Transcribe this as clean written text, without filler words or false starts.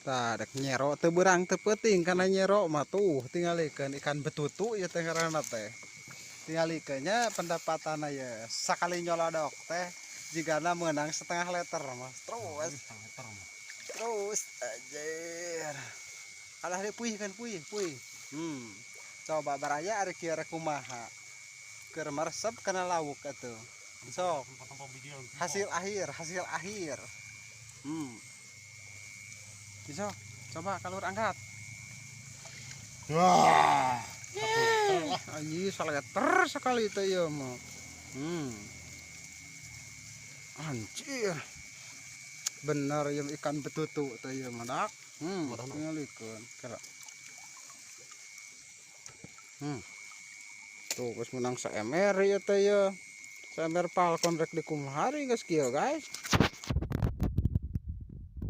Tah, dek nyero teu beurang teu peuting kana nyero mah. Tuh, tingalikeun ikan betutu ieu teh ngaranna teh. Tingalikeun nya pendapatanna ye sakali nyolodok teh jigana meunang setengah liter mah. Terus terus anjir. Alah, dipuih kan, puih puih. Coba baraya, ari kieu rek kumaha? Keur meresep kana lauk atuh. Sok, hasil akhir, hasil akhir. Bisa, coba kalur angkat. Wah. Anjir, saleter sekali itu ya mah. Anjir. Bener yang ikan betutu teh ieu mah, dak. Tingalikeun kira. Tuh, geus menang saemer ieu teh ya. Saemer falcon rek dikumaha geus kieu, guys.